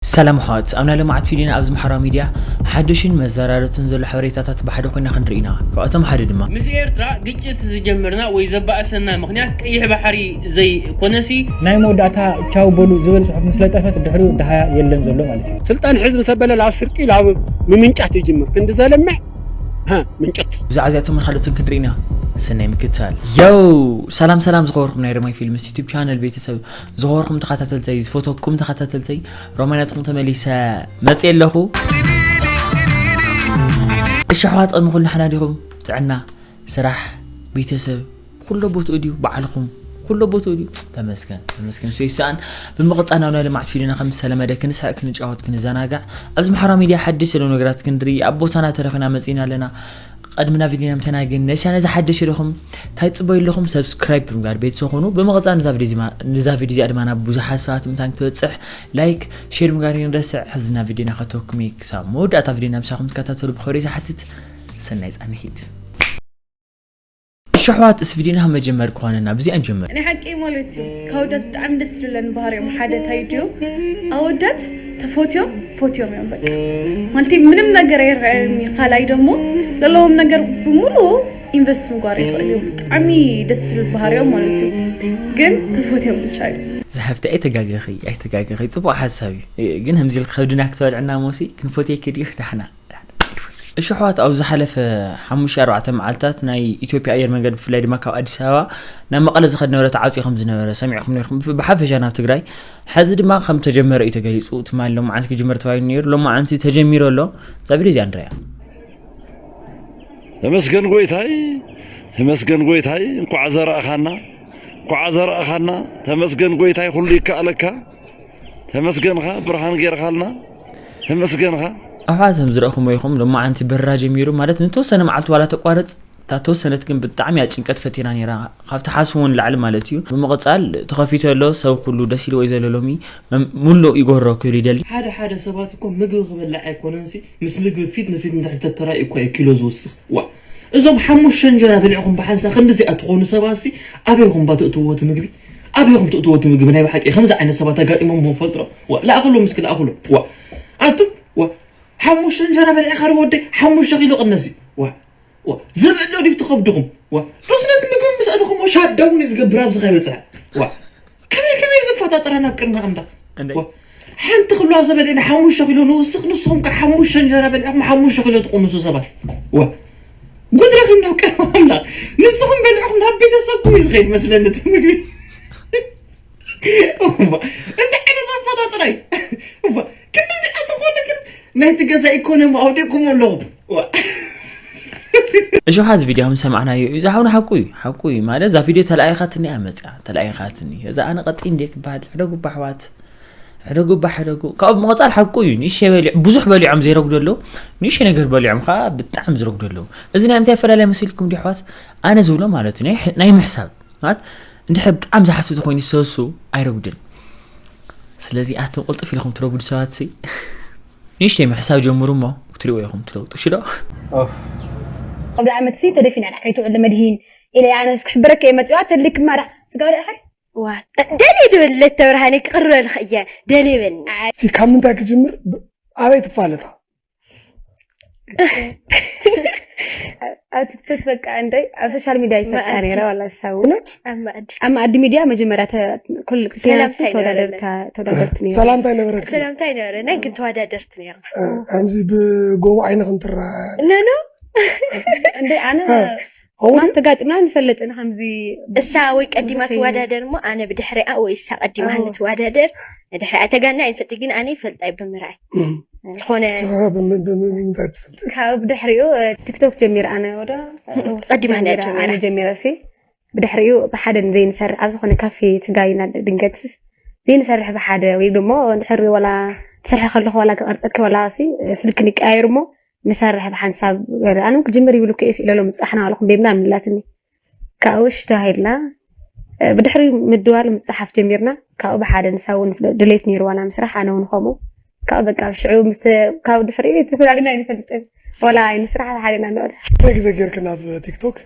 ሰላም ኣሕዋት፣ ኣብ ናይ ሎማዓት ቪድዮና ኣብዚ ማሕበራዊ ሚድያ ሓድሽን መዘራረብትን ዘሎ ሓበሬታታት ብሓደ ኮይና ክንርኢ ኢና። ካብኣቶም ሓደ ድማ፣ ምስ ኤርትራ ግጭት ዝጀመርና ወይ ዘባእሰና ምኽንያት ቀይሕ ባሕሪ ዘይኮነሲ፣ ናይ መወዳእታ ቻው በሉ ዝብል ጽሑፍ ምስ ለጠፈት ድሕሪኡ ደሃያ የለን ዘሎ ማለት እዩ። ስልጣን ሕዝ ምስ ኣበለ ላብ ስርቂ ላብ ምምንጫት ይጅምር። ክንዲ ዘለምዕ ሃ ምንጨት። ብዛዕባ እዚኣቶምን ካልኦትን ክንርኢ ኢና። ሰናይ ምክትታል። ዮው! ሰላም ሰላም ዝኸበርኩም ናይ ሮማይ ፊልምስ ዩቱብ ቻነል ቤተሰብ፣ ዝኸበርኩም ተኸታተልተይ፣ ዝፈተኩም ተኸታተልተይ፣ ሮማይ ናትኩም ተመሊሰ መጽየ ኣለኹ። እሺ ኣሕዋት፣ ቅድሚ ኩሉ ንሕና ዲኹም? ጥዕና፣ ስራሕ፣ ቤተሰብ፣ ኩሎ ቦትኡ ድዩ? በዓልኹም ኩሎ ቦትኡ ድዩ? ተመስገን፣ ተመስገን፣ እሱ ይሰኣን። ብምቕጻል ናብ ናይ ልምዓት ቪድዮና ከም ዝተለመደ ክንስሕቕ፣ ክንጫወት፣ ክንዘናጋዕ፣ ኣብዚ ማሕበራዊ ሚድያ ሓድሽ ዘለዉ ነገራት ክንርኢ ኣብ ቦታና ተረኺና መጺና ኣለና። ቅድሚ ናብ ቪድዮና ምተና ግን ነሻ ነዚ ሓድሽ ኢኹም እንታይ ትጽበዩ ኣለኹም? ሰብስክራይብ ብምግባር ቤተሰብ ኩኑ። ብምቕጻል ነዛ ቪድዮ እዚማ-፣ ነዛ ቪድዮ እዚኣ ድማ ናብ ብዙሓት ሰባት ምእንታን ክትበጽሕ ላይክ፣ ሼር ምግባር ይንረስዕ። ሕዚ ናብ ቪድዮና ከተወኩም እየ። ክሳብ መወዳእታ ቪድዮና ምሳኹም ትከታተሉ ብኽብሪ ዝሓትት። ሰናይ ጻንሒት። እሺ ኣሕዋት፣ እስ ቪድዮና ካብ መጀመር ክኾነና ብዚኣ ንጀምር። ናይ ሓቂ ማለት እዩ። ካብ ኣወዳት ብጣዕሚ ደስ ዝብለን ባህሪኦም ሓደ እንታይ ድዩ? ኣወዳት ተፈትዮም ፈትዮም እዮም በቃ። ማለት ምንም ነገር ኣይረኣዮም እዩ። ካልኣይ ደሞ ዘለዎም ነገር ብምሉኡ ኢንቨስት ምግባር ይኽእሉ እዮም። ብጣዕሚ ደስ ዝብል ባህሪኦም ማለት እዩ። ግን ተፈትዮም ብቻ እዩ። ዝሓፍቲ ኣይተጋገኺ፣ ኣይተጋገኺ። ጽቡቕ ሓሳብ እዩ። ግን ከምዚ ኢልኪ ከብድና ክተበልዕና ሞሲ ክንፈትየኪ ድዩ? ዳሕና። እሺ ኣሕዋት፣ ኣብ ዝሓለፈ ሓሙሽተ ኣርባዕተ መዓልታት ናይ ኢትዮጵያ ኣየር መንገድ ብፍላይ ድማ ካብ ኣዲስ ኣበባ ናብ መቐለ ዝኸድ ነበረ ተዓፅዩ ከም ዝነበረ ሰሚዕኩም ነርኩም። ብፍ-፣ ብሓፈሻ ናብ ትግራይ ሕዚ ድማ ከም ተጀመረ እዩ ተገሊፁ። ትማሊ ሎማዓንቲ ክጅመር ተባሂሉ ነይሩ፣ ሎማዓንቲ ተጀሚሩ ኣሎ። እዛ ቪድዮ እዚኣ ንሪኣ። ተመስገን ጎይታይ፣ ተመስገን ጎይታይ፣ እንኳዕ ዘራእኻና፣ እንኳዕ ዘራእኻና። ተመስገን ጎይታይ፣ ኩሉ ይከኣለካ። ተመስገንኻ፣ ብርሃን ጌርኻልና። ተመስገንኻ። ኣሕዋት፣ ከም ዝረእኹሞ ኢኹም፣ ሎማዓንቲ በረራ ጀሚሩ፣ ማለት ንተወሰነ መዓልቲ ዋላ ተቋረጽ፣ እታ ተወሰነት ግን ብጣዕሚ እያ ጭንቀት ፈቲና ነይራ፣ ካብ ትሓስቦ ንላዕሊ ማለት እዩ። ብምቕጻል ተኸፊቱ ኣሎ፣ ሰብ ኩሉ ደስ ኢልዎ እዩ ዘሎ ሎሚ፣ መም-፣ ሙሉእ ይጎሮ ክብል ይደሊ። ሓደ ሓደ ሰባት እኮ ምግቢ ክበልዕ ኣይኮነንሲ፣ ምስ ምግቢ ፊት ንፊት እንድሕር ተተራእዩ እኮ እዩ ኪሎ ዝውስኽ። ዋ፣ እዞም ሓሙሽተ እንጀራ በሊዕኹም ብሓንሳእ ክንድዚኣ ትኾኑ ሰባትሲ፣ ኣበይ ኢኹም ባ ትእትውዎ እቲ ምግቢ? ኣበይ ኢኹም ትእትውዎ እቲ ምግቢ? ናይ ብሓቂ ከምዚ ዓይነት ሰባት ኣጋጢሞም ዶ ንፈልጦ? ዋ፣ ለኣኽሎም እስኪ፣ ለኣኽሎም። ዋ፣ ኣቱም፣ ዋ፣ ሓሙሽተ እንጀራ በሊዕኻ ዶ ወደይ? ሓሙሽተ ኪሎ ቅነሲ። ዋ፣ ዋ፣ ዝብእ ዶ ድዩ ትኸብድኹም? ዋ፣ ዶስ ነቲ ምግቢ ምስ ኣተኹምዎ ሻትዳውን እዩ ዝገብር ኣብዚ ከይበጽሐ። ዋ፣ ከመይ ከመይ ዝፈጣጠራ ናብ ቅድሚ ኣምላኽ? እንደይ። ዋ፣ ሓንቲ ክልዋ ዘበለ ሓሙሽተ ኪሎ ንውስኽ፣ ንስኹም ከ ሓሙሽተ እንጀራ በሊዕኹም ሓሙሽተ ኪሎ ትቕንሱ ሰባት። ዋ፣ ጉድ ረኺብና ኣብ ቅድሚ ኣምላኽ። ንስኹም በሊዕኹም ናብ ቤተሰብኩም እዩ ዝኸይድ መስለኒ እቲ ምግቢ። እዋ፣ እንታይ ዓይነት ኣፈጣጥራ እዩ? እዋ፣ ክንድዚ ኣተኾነ ግን ናይቲ ገዛ ኢኮኖሚ ኣውዲቕኩም ኣለኹም። ዋ። እሺ፣ ሓዚ ቪድዮ ከም ሰማዕናዮ እዩ። እዚ ሓውና ሓቁ እዩ፣ ሓቁ እዩ። ማለት እዛ ቪድዮ ተለኣኢኻትኒ እያ መጽያ፣ ተለኣኢኻትኒ። እዛ ኣነ ቀጢን እንዴ ክበሃል፣ ሕደጉ እባ ኣሕዋት፣ ሕደጉ እባ፣ ሕደጉ። ካብኡ ብምቕጻል ሓቁ እዩ። ንእሽተይ በሊዖም፣ ብዙሕ በሊዖም ዘይረጉዱ ኣለዉ። ንእሽተይ ነገር በሊዖም ኸዓ ብጣዕሚ ዝረጉዱ ኣለዉ። እዚ ናይ ምንታይ ኣፈላላይ መሲልኩም ድዩ ኣሕዋት? ኣነ ዝብሎ ማለት እዩ፣ ናይ፣ ናይ ምሕሳብ። ማለት እንድሕር ብጣዕሚ ዝሓስብ ተኾይኑ ዝሰሱ ኣይረጉድን። ስለዚ ኣቱም ቅልጥፍ ኢልኩም ትረጉዱ ሰባትሲ፣ ንእሽተይ ምሕሳብ ጀምሩ እሞ ክትሪእዎ ኢኹም ትለውጡ። እሺ ዶ? ኦፍ። ቅብሊ ዓመትሲ ተደፊና ኢና፣ ኣይትውዕል መድሂን ኢለ ኣነስ ክሕብረካ እየ መፂዋ፣ ተድልክማ ዳ ስጋ በሊዕኻ? ዋ፣ ደልየ ድበል ለተብርሃነ ክቕርበልኺ እየ፣ ደልየ በልና። ካብ ምንታይ ክጅምር? ብ-፣ ኣበይ ትፋለጣ? ኣብ ቲክቶክ በቃ እንደይ ኣብ ሶሻል ሚድያ ይፈልጣ መኣዲ። ነይረ ዋላ ሳው። እውነት? ኣብ መኣዲ። ኣብ መኣዲ ሚድያ መጀመርያ ተ-፣ ኩሉ ሰላምታ ክልተ ይነበረና። ተወዳደርታ-፣ ተወዳደርቲ ነይሩ። ሰላምታ ይነበረኪ? ሰላምታ ይነበረና፣ ግን ተወዳደርቲ ነይርና። እ፣ ከምዚ ብጎቦ ዓይኒ ክንትራ-፣ ኖ፣ ኖ። እንደ ኣነ እ፣ እውነት? ማን ተጋጥምና ንፈልጥ ኢና ከምዚ እሳ ወይ ቀዲማ ብዙሕ ትወዳደር እሞ ኣነ ብድሕሪኣ ወይ እሳ ቀዲማ ኣዎ። ንትወዳደር። ድሕሪኣ ተጋና ኣይንፈልጥ፣ ግን ኣነ ይፈልጣ እዩ ብምርኣይ። እም። ዝኾነ ንስኻ ብም-፣ ብም-፣ ብምንታይ ትፈልጥ? ካብ ድሕሪኡ፣ እ፣ ቲክቶክ ጀሚረ ኣነ ወደ ቀዲማ እያ ጀሚረ፣ ጀሚራ። ኣነ ጀሚረ ሲ። ብድሕሪኡ ብሓደ ዘይንሰርሕ ኣብ ዝኾነ ካፌ ተጋይና ድንገትስ ዘይንሰርሕ ብሓደ ወይ ደሞ ድሕሪ ዋላ ትሰርሒ ከለኹ ዋላ ክቐርጸኪ ዋላ ሲ ስልኪ ንቀያየር እሞ ንሰርሕ ብሓንሳብ ገለ። ኣነ ክጅምር ይብሉ ከይስ ኢለ ሎም ጽሕና ኣለኹም ቤብና ንላትኒ። ካብኡ እሺ ተባሂልና፣ እ፣ ብድሕሪ ምድዋል ምጽሓፍ ጀሚርና። ካብኡ ብሓደ ንሳ እውን ድሌት ነይርዋ ናይ ምስራሕ፣ ኣነ እውን ከምኡ። ካብኡ በቃ ሽዑ ምስ ተ-፣ ካብኡ ድሕሪ ተፈላሊና ኣይንፈልጥን። ወላ ኣይንስራሕ፣ ብሓደ ኢና ንውዕል። ክንደይ ግዜ ጌርክን ኣብ ቲክቶክ?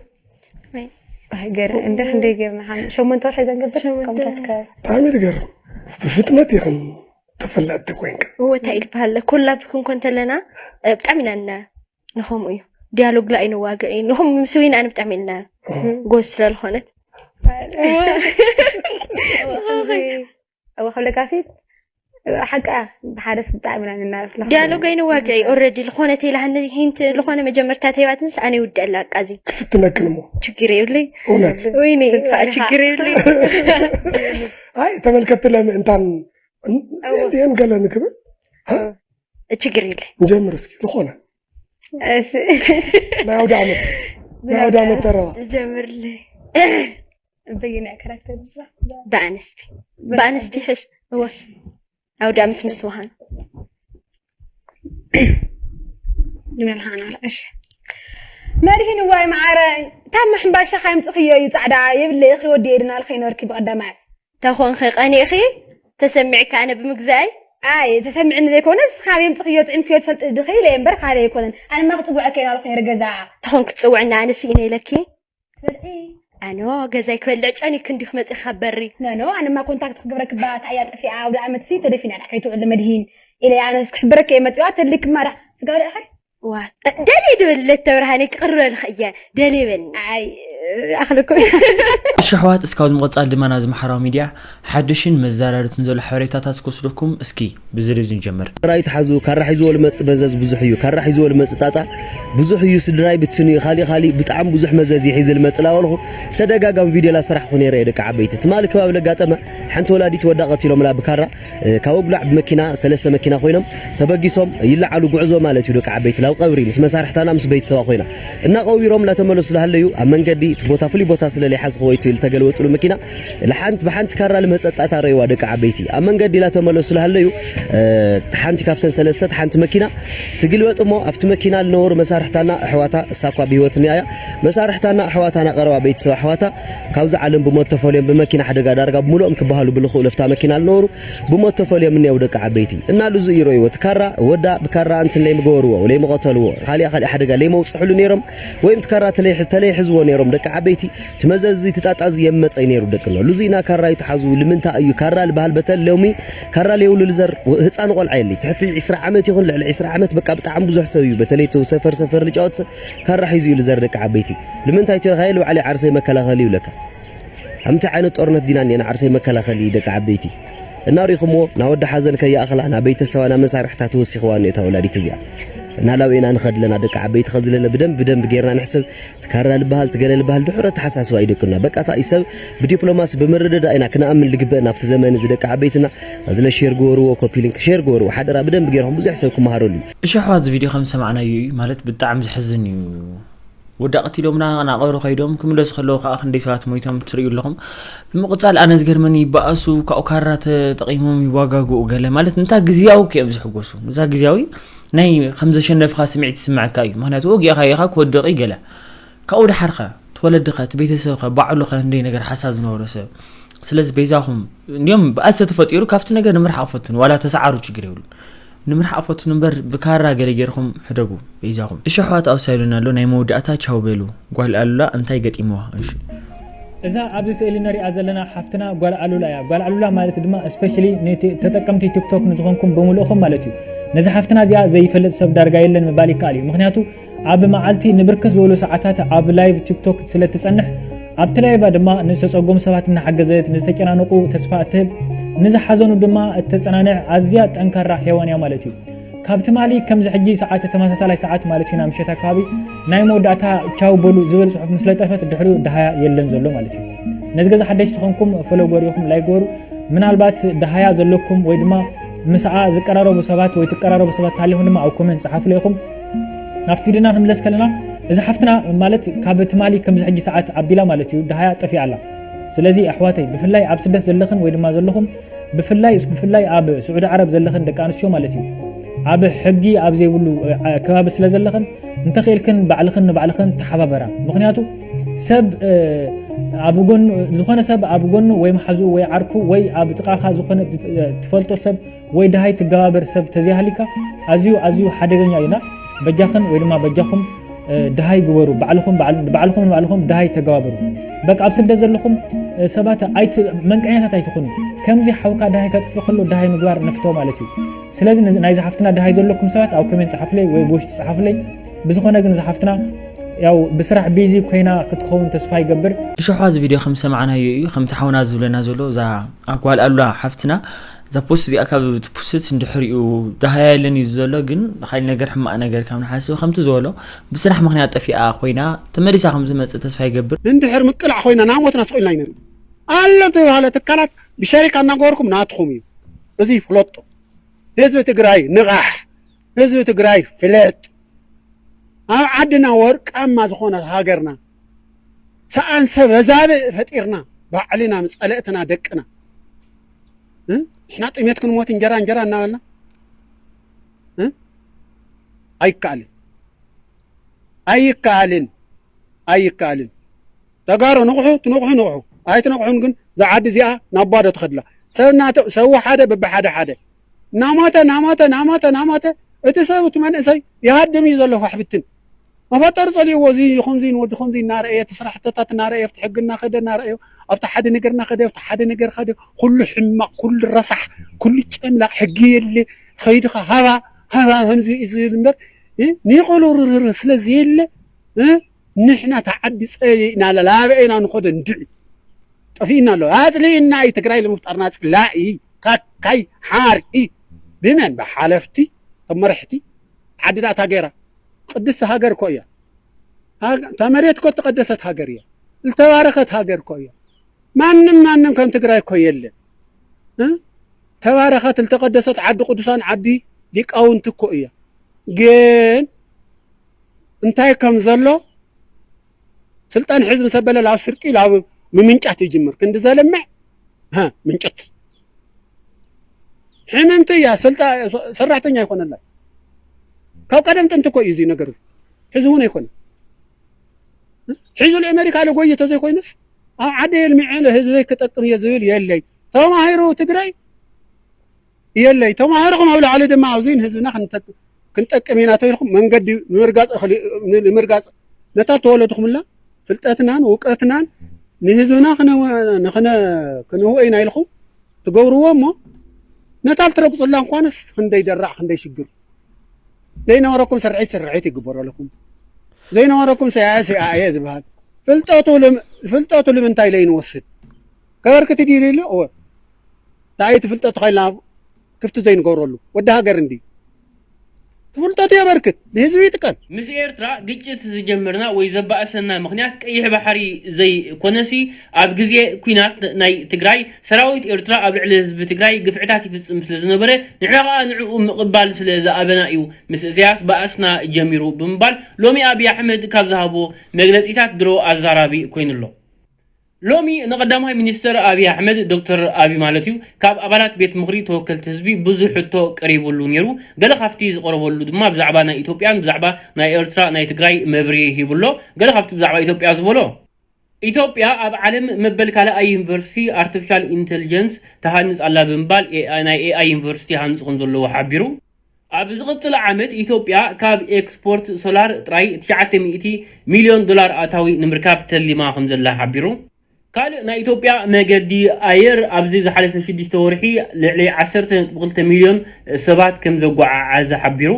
ወይ። ኣይ፣ ገር-፣ እንደ ክንደይ ጌርና? ሓም-፣ ሸሞንተ ወርሒ ዘንገብር ሸሞንተ። ከምታት ከ-፣ ብጣዕሚ ዝገርም። ብፍጥነት ኢኽን ተፈላጥቲ ኮይንካ። እወ እንታይ ኢሉ በሃለ ኮላብ ክንኮን ተለና እ፣ ብጣዕሚ ኢና እና ንኸምኡ እዩ ዲያሎግ ላ ኣይንዋግዕ እዩ ንኹም ምስ ወይኒ ኣነ ብጣዕሚ ኢልና ጎዝ ስለ ዝኾነት እወ ከም ለጋሲት ሓቃ ብሓደስ ብጣዕሚ ኢና ንናረፍ ዲያሎግ ኣይንዋግዕ እዩ ኦረዲ ዝኾነ ተይላሃኒ ሂንት ዝኾነ መጀመርታ ተይባትንስ ኣነ ይውድአላ ኣቃዚ ክፍትነክን እሞ ችግር የብለይ እውነት ወይኒ ችግር የብለይ ኣይ ተመልከትቲ ለምእንታን እንዲየን ገለ ንክብል ችግር የብለይ ንጀምር እስኪ ዝኾነ ናይ ኣውደ ዓመት ናይ ኣውደ ዓመት ተረባ ጀምርለይ በየናይ ካራክተር ዝዛ ብኣንስቲ ብኣንስቲ ሕሽ እወ ኣውደ ዓመት ምስ ምዃኑ ንመልሃና እሺ መድሂን ዋይ መዓረ ታብ ምሕምባሻ ካይምፅኽዮ እዩ ፃዕዳ የብለ እኽሪ ወዲ የድናል ከይነበርኪ ብቐዳማይ ተኾንኺ ቀኒእኺ ተሰሚዕካ ኣነ ብምግዛይ ኣይ ተሰሚዕኒ ዘይኮነስ ካብ የምፅኽዮ ፅዒንክዮ ትፈልጢ ድኺ ኢለ እምበር ካልእ ኣይኮነን ኣነማ ክፅውዐ ከይናልኩ ነይረ ገዛ ተኾን ክትፅውዕና ኣነ ስኢነ ኢለኪ ትበልዒ ኣኖ ገዛይ ክበልዕ ጨኒክ እንዲኹ መፂኻ በሪ ነኖ ኣነማ ኮንታክት ክገብረክ ባ ታያ ጠፊኣ ኣውደ ዓመት ሲ ተደፊና ዳ ከይትውዕል መድሂን ኢለ ኣነስ ክሕብረክ እየ መፂዋ ተድልክ ማዳ ስጋ በልዕኸ ዋ ደልየ ድበልለት ተብርሃኒ ክቕርበልኸ እየ ደልየ በልኒ ኣይ ኣኽልኩ እሺ ኣሕዋት እስካብ ዝምቕፃል ድማ ናብዚ ማሕበራዊ ሚድያ ሓድሽን መዘራረብትን ዘሎ ሓበሬታታት ክወስደኩም እስኪ ብዚ ሪቪው ንጀምር ራይ ተሓዙ ካራ ሒዝዎ ልመጽእ መዘዝ ብዙሕ እዩ ካራ ሒዝዎ ልመጽእ ጣጣ ብዙሕ እዩ ስድራይ ብትስኑ እዩ ካሊእ ካሊእ ብጣዕሚ ብዙሕ መዘዝ ይሒዝ ልመጽእ ላበልኹ ተደጋጋሚ ቪድዮ ላሰራሕኹ ነይረ እየ ደቂ ዓበይቲ ትማሊ ከባቢ ለጋጠመ ሓንቲ ወላዲት ወዳ ቀቲሎምላ ብካራ ካብ ኣጉላዕ ብመኪና ሰለስተ መኪና ኮይኖም ተበጊሶም ይለዓሉ ጉዕዞ ማለት እዩ ደቂ ዓበይቲ ላብ ቀብሪ ምስ መሳርሕታና ምስ ቤተሰባ ኮይና እናቐቢሮም እናተመለሱ ዝሃለዩ ኣብ መንገዲ እቲ ቦታ ፍሉይ ቦታ ስለ ለይሓዝኽዎ እዩ ትብል ተገልበጥሉ መኪና ሓንቲ ብሓንቲ ካራ ልመጸጣታ ረእዋ ደቂ ዓበይቲ ኣብ መንገዲ ላተመለሱ ዝሃለዩ ሓንቲ ካብተን ሰለስተ ሓንቲ መኪና ትግልበጥ እሞ ኣብቲ መኪና ልነበሩ መሳርሕታና ኣሕዋታ እሳኳ ብህይወት እኒኣ እያ መሳርሕታና ኣሕዋታና ቀረባ ቤተሰብ ኣሕዋታ ካብዚ ዓለም ብሞት ተፈልዮም ብመኪና ሓደጋ ዳርጋ ብምሉኦም ክበሃሉ ብልኽኡ ለፍታ መኪና ልነበሩ ብሞት ተፈልዮም እኒአው ደቂ ዓበይቲ እና ልዙ ይረእይዎ እቲ ካራ ወዳ ብካራ እንትን ለይምገበርዎ ለይምቐተልዎ ካሊኣ ካሊእ ሓደጋ ለይመውፅሕሉ ነይሮም ወይም እቲ ካራ ተለይሕዝዎ ነይሮም ደቂ ዓበይቲ እቲ መዘዚ እቲ ጣጣ እዚ የመፀይ ነይሩ ደቂ ኣሎ ልዙ ኢና ካራ ይትሓዙ ልምንታ እዩ ካራ ልበሃል በተል ሎሚ ካራ ለይብሉ ልዘር ህፃን ቆልዓ የለ ትሕቲ ዒስራ ዓመት ይኹን ልዕሊ ዒስራ ዓመት በቃ ብጣዕሚ ብዙሕ ሰብ እዩ በተለይ ሰፈር ሰፈር ልጫወት ሰብ ካራ ሒዙ እዩ ልዘር ደቂ ዓበይቲ ልምንታይ ትልካዮ ልባዕለይ ዓርሰይ መከላኸሊ ይብለካ ኣብ ምንታይ ዓይነት ጦርነት ዲና እኒአና ዓርሰይ መከላኸሊ ደቂ ዓበይቲ እና ሪኢኹምዎ ናወዲ ሓዘን ከይኣኽላ ናብ ቤተሰባ ናብ መሳርሕታ ተወሲኽዋ እኒኦ እታ ወላዲት እዚኣ እና ላብኤና ንኸድለና ደቂ ዓበይቲ ኸዝለለ ብደንብ ብደንብ ጌርና ንሕስብ ትካራ ልበሃል ትገለ ልበሃል ድሑረ ተሓሳስባ ይደቅና በቃ እታ እዩ ሰብ ብዲፕሎማሲ ብምርድዳ ኢና ክንኣምን ልግበእ ናብቲ ዘመን እዚ ደቂ ዓበይትና እዝለ ሼር ግበርዎ ኮፒ ሊንክ ሼር ግበርዎ ሓደራ ብደንብ ጌርኩም ብዙሕ ሰብ ክመሃረሉ እዩ እሺ ኣሕዋት እዚ ቪድዮ ከም ዝሰማዕናዮ እዩ ማለት ብጣዕሚ ዘሕዝን እዩ ወዲ ኣቕቲሎምና ናቐብሪ ከይዶም ክምለሱ ከለዉ ከዓ ክንደይ ሰባት ሞይቶም ትርእዩ ኣለኹም ብምቕፃል ኣነ ዝገርመኒ ይበኣሱ ካብኡ ካራ ተጠቒሞም ይዋጋግኡ ገለ ማለት ንታ ግዝያዊ ክዮም ዝሕጎሱ ንዛ ግዝያዊ ናይ ከም ዘሸነፍኻ ስምዒት ይስምዐካ እዩ ምክንያቱ ወጊእኻ ኢኻ ክወድቕ እዩ ገለ ካብኡ ድሓርኸ ትወለድኸ እቲ ቤተሰብኸ ባዕሉኸ እንደይ ነገር ሓሳብ ዝነበሮ ሰብ ስለዚ በይዛኹም እንዲዮም ብኣሰ ተፈጢሩ ካብቲ ነገር ንምርሓቕ ፈትኑ ዋላ ተሰዓሩ ችግር የብሉን ንምርሓቕ ፈትኑ እምበር ብካራ ገለ ጌርኹም ሕደጉ በይዛኹም እሺ ኣሕዋት ኣውሳይሉና ኣሎ ናይ መወዳእታ ቻው በሉ ጓል ኣሉላ እንታይ ገጢምዋ እሺ እዛ ኣብዚ ስእሊ ንሪኣ ዘለና ሓፍትና ጓል ኣሉላ እያ። ጓል ኣሉላ ማለት ድማ especially ተጠቀምቲ ቲክቶክ ንዝኾንኩም ብምልእኹም ማለት እዩ። ነዚ ሓፍትና እዚኣ ዘይፈልጥ ሰብ ዳርጋ የለን ምባል ይከኣል እዩ። ምክንያቱ ኣብ መዓልቲ ንብርክት ዝበሉ ሰዓታት ኣብ ላይቭ ቲክቶክ ስለ ትጸንሕ ኣብቲ ላይቫ ድማ ንዝተጸገሙ ሰባት እናሓገዘት፣ ንዝተጨናነቑ ተስፋ እትህብ፣ ንዝሓዘኑ ድማ እተጸናንዕ ኣዝያ ጠንካራ ሄዋን እያ ማለት እዩ። ካብ ትማሊ ከምዚ ሕጂ ሰዓት ተመሳሳላይ ሰዓት ማለት እዩ ናብ ምሸት ኣከባቢ ናይ መወዳእታ ቻው በሉ ዝብል ፅሑፍ ምስ ለጠፈት ድሕሪኡ ደሃያ የለን ዘሎ ማለት እዩ ነዚ ገዛ ሓደሽ ዝኾንኩም ፈሎ ጎሪኹም ላይ ጎሩ ምናልባት ደሃያ ዘለኩም ወይ ድማ ምስኣ ዝቀራረቡ ሰባት ወይ ትቀራረቡ ሰባት ታሊኹም ድማ ኣብ ኮሜንት ፀሓፉ ኢኹም ናብቲ ቪድዮና ክንምለስ ከለና እዚ ሓፍትና ማለት ካብ ትማሊ ከምዚ ሕጂ ሰዓት ኣቢላ ማለት እዩ ደሃያ ጠፊኣ ኣላ ስለዚ ኣሕዋተይ ብፍላይ ኣብ ስደት ዘለኽን ወይ ድማ ዘለኹም ብፍላይ ብፍላይ ኣብ ስዑዲ ዓረብ ዘለኽን ደቂ ኣንስትዮ ማለት እዩ ኣብ ሕጊ ኣብ ዘይብሉ ከባቢ ስለ ዘለኽን እንተኽኢልክን ባዕልኽን ንባዕልኽን ተሓባበራ ምክንያቱ ሰብ ኣብ ጎኑ ዝኾነ ሰብ ኣብ ጎኑ ወይ መሓዝኡ ወይ ዓርኩ ወይ ኣብ ጥቓኻ ዝኾነ ትፈልጦ ሰብ ወይ ድሃይ ትገባበር ሰብ ተዘይሃሊካ ኣዝዩ ኣዝዩ ሓደገኛ እዩና በጃኽን ወይ ድማ በጃኹም ድሃይ ግበሩ፣ ባዕልኹም ባዕልኹም ባዕልኹም ድሃይ ተገባበሩ። በቃ ኣብ ስደት ዘለኹም ሰባት ኣይት መንቀኛታት ኣይትኹኑ። ከምዚ ሓውካ ድሃይ ከጥፍእ ከሎ ድሃይ ምግባር ንፍቶ ማለት እዩ። ስለዚ ናይዚ ሓፍትና ድሃይ ዘለኩም ሰባት ኣብ ኮሜንት ጸሓፍለይ ወይ ብውሽጢ ጸሓፍለይ። ብዝኾነ ግን ዝሓፍትና ያው ብስራሕ ቢዚ ኮይና ክትኸውን ተስፋ ይገብር። እሾሓ እዚ ቪድዮ ከም ሰማዕናዮ እዩ፣ ከምቲ ሓውና ዝብለና ዘሎ እዛ ኣጓል ኣሉላ ሓፍትና እዛ ፖስት እዚኣ ካብ ትፖስት እንድሕሪኡ ደሃያ የለን እዩ ዘሎ፣ ግን ካሊእ ነገር ሕማቕ ነገር ካብ ንሓስብ ከምቲ ዝበሎ ብስራሕ ምኽንያት ጠፊኣ ኮይና ተመሊሳ ከም ዝመጽእ ተስፋ ይገብር። እንድሕር ምቅላዕ ኮይና ናብ ሞትና ስቕ ኢልና ኣይንርኢ። ኣሎ ተባህለ ትካላት ብሸሪካ እናገበርኩም ናትኹም እዩ። እዚ ይፍለጦ። ህዝቢ ትግራይ ንቓሕ። ህዝቢ ትግራይ ፍለጥ። ኣብ ዓድና ወርቃማ ዝኾነት ሃገርና ሰኣን ሰብ ኣዛብእ ፈጢርና ባዕልና ምጸለእትና ደቅና ንሕና ጥሜት ክንሞት እንጀራ እንጀራ እናበልና ኣይከኣልን ኣይከኣልን ኣይከኣልን። ተጋሩ ንቑሑ ትነቑሑ ንቑሑ ኣይትነቑሑን ግን እዛ ዓዲ እዚኣ ናብ ባዶ ትኸድላ። ሰብ እናተ ሰው ሓደ በብሓደ ሓደ ናማተ ናማተ ናማተ ናማተ እቲ ሰብ እቲ መንእሰይ ይሃድም እዩ ዘሎ ፋሕብትን መፈጠር ጸልይዎ እዚ ይኹምዚ ንወዲ ኹምዚ እናረእየ እቲ ስራሕተታት እናረእየ ኣብቲ ሕጊ እናኸደ እናረእዮ ኣብቲ ሓደ ነገር እናኸደ ኣብቲ ሓደ ነገር ኸደ ኩሉ ሕማቕ ኩሉ ረሳሕ ኩሉ ጨምላቕ ሕጊ የለ ኸይድኻ ሃባ ሃባ ከምዚ እዩ ዝብል እምበር ንቆሎ ርርር ስለ ዘየለ ንሕና ተዓዲ ጸሊእና ላበኤና ንኸዶ እንድዒ ጠፊእና ኣሎ ኣጽሊእና እዩ ትግራይ ለምፍጣርና ጽላኢ ካካይ ሓርኢ ብመን ብሓለፍቲ ተመረሕቲ ዓዲ ዳእታ ገይራ ቅድስቲ ሃገር እኮ እያ ተመሬት እኮ ተቀደሰት ሃገር እያ ዝተባረኸት ሃገር እኮ እያ ማንም ማንም ከም ትግራይ እኮ የለን ተባረኸት ዝተቀደሰት ዓዲ ቅዱሳን ዓዲ ሊቃውንቲ እኮ እያ ግን እንታይ ከም ዘሎ ስልጣን ሕዚ ምስ ኣበለ ላብ ስርቂ ላብ ምምንጫት ይጅምር ክንዲ ዘለምዕ ምንጭት ሕምምቲ እያ ሰራሕተኛ ይኮነላ ካብ ቀደም ጥንቲ እኮ እዩ እዚ ነገር ሕዚ እውን ኣይኮነ ሕዚ ለኣሜሪካ ለጎየ ተዘይኮይኑስ ኣብ ዓደ የልሚዐ ለህዝበይ ክጠቅም እየ ዝብል የለይ ተማሂሩ ትግራይ የለይ ተማሃርኹም ኣብ ላዕሊ ድማ ኣብዚ ንህዝብና ክንጠቅም ኢና ተይልኩም መንገዲ ንምርጋፅ ንምርጋፅ ነታ ተወለድኩምላ ፍልጠትናን እውቀትናን ንህዝብና ክንህወ ኢና ኢልኩም ትገብርዎ እሞ ነታ ልትረግፁላ እንኳንስ ክንደይ ደራዕ ክንደይ ሽግር ዘይነበረኩም ስርሒት ስርሒት ይግበረልኩም ዘይነበረኩም ሰያየ ሰያየ ዝበሃል ፍልጠቱ ልምንታይ ለይንወስድ ከበርክት ድዩ ኢሉ እወ እንታይ ትፍልጠት ኻይልና ክፍቲ ዘይንገብረሉ ወዲ ሃገር እንዲ ትፍልጠቱ የበርክት ንህዝቢ ይጥቀም። ምስ ኤርትራ ግጭት ዝጀመርና ወይ ዘባእሰና ምኽንያት ቀይሕ ባሕሪ ዘይኮነሲ ኣብ ግዜ ኲናት ናይ ትግራይ ሰራዊት ኤርትራ ኣብ ልዕሊ ህዝቢ ትግራይ ግፍዕታት ይፍጽም ስለ ዝነበረ ንሕና ኸኣ ንዕኡ ምቕባል ስለ ዝኣበና እዩ ምስ እሰያስ ባእስና ጀሚሩ ብምባል ሎሚ ኣብይ ኣሕመድ ካብ ዝሃቦ መግለጺታት ድሮ ኣዛራቢ ኮይኑሎ። ሎሚ ንቐዳማይ ሚኒስተር ኣብይ ኣሕመድ፣ ዶክተር ኣብይ ማለት እዩ፣ ካብ ኣባላት ቤት ምኽሪ ተወከልቲ ህዝቢ ብዙሕ ሕቶ ቀሪቡሉ ነይሩ። ገለ ካብቲ ዝቐረበሉ ድማ ብዛዕባ ናይ ኢትዮጵያን ብዛዕባ ናይ ኤርትራ ናይ ትግራይ መብርሂ ሂቡሎ። ገለ ካብቲ ብዛዕባ ኢትዮጵያ ዝበሎ፣ ኢትዮጵያ ኣብ ዓለም መበል ካልኣይ ዩኒቨርሲቲ ኣርቲፊሻል ኢንተሊጀንስ ትሃንጽ ኣላ ብምባል ናይ ኤኣይ ዩኒቨርሲቲ ይሃንጽ ከም ዘለዎ ሓቢሩ። ኣብ ዝቕጽል ዓመት ኢትዮጵያ ካብ ኤክስፖርት ሶላር ጥራይ ትሽዓተ ሚእቲ ሚልዮን ዶላር ኣታዊ ንምርካብ ተሊማ ከም ዘላ ሓቢሩ። ካልእ ናይ ኢትዮጵያ መገዲ ኣየር ኣብዚ ዝሓለፈ ሽዱሽተ ወርሒ ልዕሊ ዓሰርተ ነጥቢ ክልተ ሚልዮን ሰባት ከም ዘጓዓዓዘ ሓቢሩ።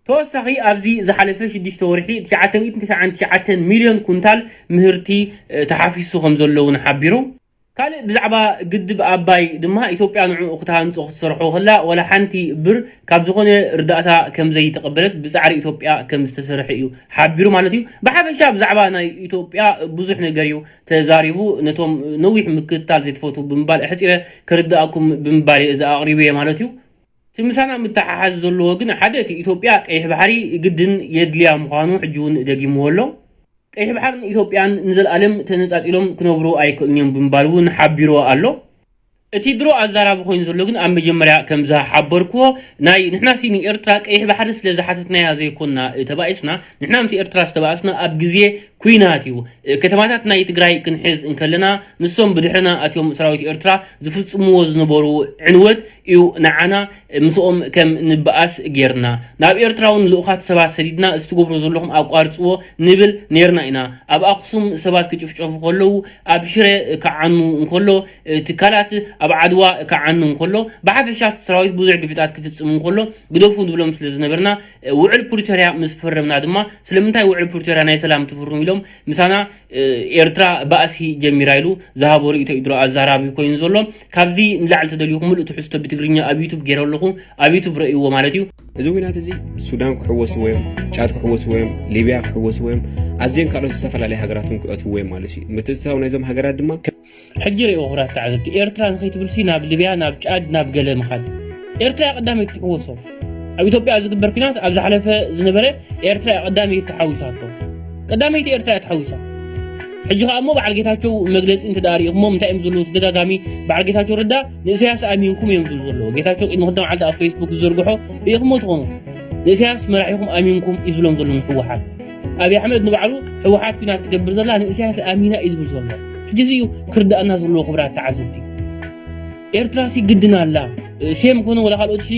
ተወሳኺ ኣብዚ ዝሓለፈ ሽዱሽተ ወርሒ ትሽዓተ ሚእትን ተስዓን ትሽዓተን ሚልዮን ኩንታል ምህርቲ ተሓፊሱ ከም ዘሎ እውን ሓቢሩ። ካልእ ብዛዕባ ግድብ ኣባይ ድማ ኢትዮጵያ ንዕኡ ክትሃንጾ ክትሰርሖ ከላ ዋላ ሓንቲ ብር ካብ ዝኾነ ርዳእታ ከም ዘይተቐበለት ብጻዕሪ ኢትዮጵያ ከም ዝተሰርሐ እዩ ሓቢሩ ማለት እዩ። ብሓፈሻ ብዛዕባ ናይ ኢትዮጵያ ብዙሕ ነገር እዩ ተዛሪቡ። ነቶም ነዊሕ ምክትታል ዘይትፈቱ ብምባል ኣሕጺረ ክርድኣኩም ብምባል እየ እዚ ኣቕሪበ ማለት እዩ። እቲ ምሳና ምተሓሓዝ ዘለዎ ግን ሓደ እቲ ኢትዮጵያ ቀይሕ ባሕሪ ግድን የድልያ ምዃኑ ሕጂ እውን ደጊምዎ ኣሎ። ቀይሕ ባሕርን ኢትዮጵያን ንዘለኣለም ተነጻጺሎም ክነብሩ ኣይክእሉን እዮም ብምባል እውን ሓቢርዎ ኣሎ። እቲ ድሮ ኣዛራቢ ኮይኑ ዘሎ ግን ኣብ መጀመርያ ከም ዝሓበርክዎ ናይ ንሕና ሲ ንኤርትራ ቀይሕ ባሕሪ ስለ ዝሓተትናያ ዘይኮንና ተባኢስና፣ ንሕና ምስ ኤርትራ ዝተባእስና ኣብ ግዜ ኩናት እዩ። ከተማታት ናይ ትግራይ ክንሕዝ እንከለና ንሶም ብድሕርና ኣትዮም ሰራዊት ኤርትራ ዝፍጽምዎ ዝነበሩ ዕንወት እዩ ንዓና ምስኦም ከም ንበኣስ ጌርና። ናብ ኤርትራ እውን ልኡኻት ሰባት ሰዲድና እዚ ትገብሮ ዘለኹም ኣቋርጽዎ ንብል ኔርና ኢና። ኣብ ኣኽሱም ሰባት ክጭፍጨፉ ከለዉ ኣብ ሽረ ክዓኑ እንከሎ ትካላት ኣብ ዓድዋ ክዓኑ እንከሎ ብሓፈሻ ሰራዊት ብዙሕ ግፍዕታት ክፍጽም እንከሎ ግደፉ ንብሎም ስለ ዝነበርና ውዕል ፕሪቶርያ ምስ ፈረምና ድማ ስለምንታይ ውዕል ፕሪቶርያ ናይ ሰላም ትፍርሙ ኢሎም ምሳና ኤርትራ ባእሲ ጀሚራ ኢሉ ዝሃቦ ርእይቶ እዩ ድሮ ኣዛራቢ ኮይኑ ዘሎ። ካብዚ ንላዕሊ ተደልዩኹም ምሉእ ትሕዝቶ ብትግርኛ ኣብ ዩቱብ ገይረ ኣለኹ፣ ኣብ ዩቱብ ረእይዎ ማለት እዩ። እዚ ኩናት እዚ ሱዳን ክሕወስዎ እዮም፣ ጫድ ክሕወስዎ እዮም፣ ሊብያ ክሕወስዎ እዮም፣ ኣዝየን ካልኦት ዝተፈላለያ ሃገራት እውን ክእትውዎ እዮም ማለት እዩ። ምትእትታው ናይዞም ሃገራት ድማ ሕጂ ርእይዎ ክቡራት ተዓዘብቲ፣ ኤርትራ ንኸይትብልሲ ናብ ሊብያ፣ ናብ ጫድ፣ ናብ ገለ ምኻድ። ኤርትራ እያ ቀዳመይቲ ትሕወሶ። ኣብ ኢትዮጵያ ዝግበር ኩናት ኣብ ዝሓለፈ ዝነበረ ኤርትራ እያ ቀዳመይቲ ተሓዊሳቶ። ቀዳመይቲ ኤርትራ እያ ተሓዊሳ። ሕጂ ከኣ እሞ በዓል ጌታቸው መግለጺ እንተ ደኣ ርኢኹሞ እንታይ እዮም ዝብሉ ተደጋጋሚ በዓል ጌታቸው ረዳ ንእሳያስ ኣሚንኩም እዮም ዝብሉ ዘለዉ። ጌታቸው ቅድሚ ክልተ መዓልቲ ኣብ ፌስቡክ ዝዘርግሖ ርኢኹሞ ትኾኑ። ንእሳያስ መራሒኹም ኣሚንኩም እዩ ዝብሎም ዘሎ ንህወሓት። ኣብይ ኣሕመድ ንባዕሉ ህወሓት ኩናት ትገብር ዘላ ንእሳያስ ኣሚና እዩ ዝብል ዘሎ። ሕጂ እዚ እዩ ክርዳእና ዘለዎ ክቡራት ተዓዘብቲ። ኤርትራ ሲ ግድን ኣላ። ሴም ኮነ ወላ ካልኦት ሲ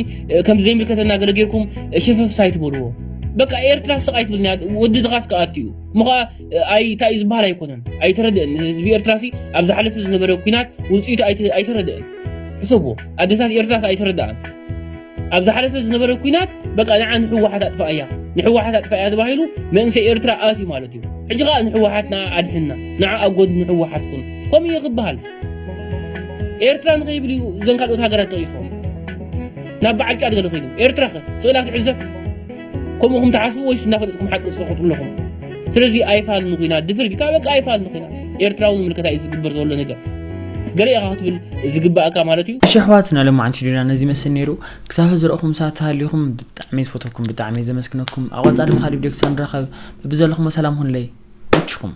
ከም ዘይምልከተና ገለ ጌርኩም ሸፈፍ ሳይት በልዎ። በቃ ኤርትራ ስቕ ኣይትብልን እያ። ወዲ ድኻስ ክኣቱ እዩ። እሞ ኸኣ ኣይ እንታይ እዩ ዝበሃል ኣይኮነን። ኣይተረድእን። ህዝቢ ኤርትራ ሲ ኣብ ዝሓለፈ ዝነበረ ኩናት ውጽኢቱ ኣይተ- ኣይተረድእን። ሕሰብዎ። ኣደታት ኤርትራ ኣይተረድኣን። ኣብ ዝሓለፈ ዝነበረ ኩናት በቃ ንዓ ንህወሓት ኣጥፋኣያ፣ ንህወሓት ኣጥፋኣያ ተባሂሉ መንእሰይ ኤርትራ ኣትዩ ማለት እዩ። ሕጂ ኸኣ ንህወሓት ንዓ ኣድሕና፣ ንዓ ኣብ ጎድኒ ህወሓት ኩን። ከምኡ እዩ ክበሃል። ኤርትራ ንኸይብል እዩ እዘን ካልኦት ሃገራት ጠቒሶም። ናብ በዓል ጫድ ገለ ኮይኖም። ኤርትራ ኸ ስእላ ትዕዘብ? ከምኡኹም ትሓስቡ ወይስ እናፈለጥኩም ሓቂ ትሰኹጡ ኣለኹም? ስለዚ ኣይፋልን ኩናት ድፍር ኢልካ በቃ ኣይፋልን ኩናት። ኤርትራዊ ንምልከታ እዩ ዝግበር ዘሎ ነገር። ገለ ኢኻ ክትብል ዝግባእካ ማለት እዩ። እሺ ኣሕዋትና፣ ሎማዓንቲ ቪድዮና ነዚ ይመስል ነይሩ። ክሳብ ዝረእኹም ሰዓት ተሃሊኹም ብጣዕሚ ዝፈተኩም፣ ብጣዕሚ ዘመስግነኩም። ኣብ ቀጻሊ ብኻሊእ ቪድዮ ክሳብ ንራኸብ፣ በብዘለኹሞ ሰላም ሁንለይ።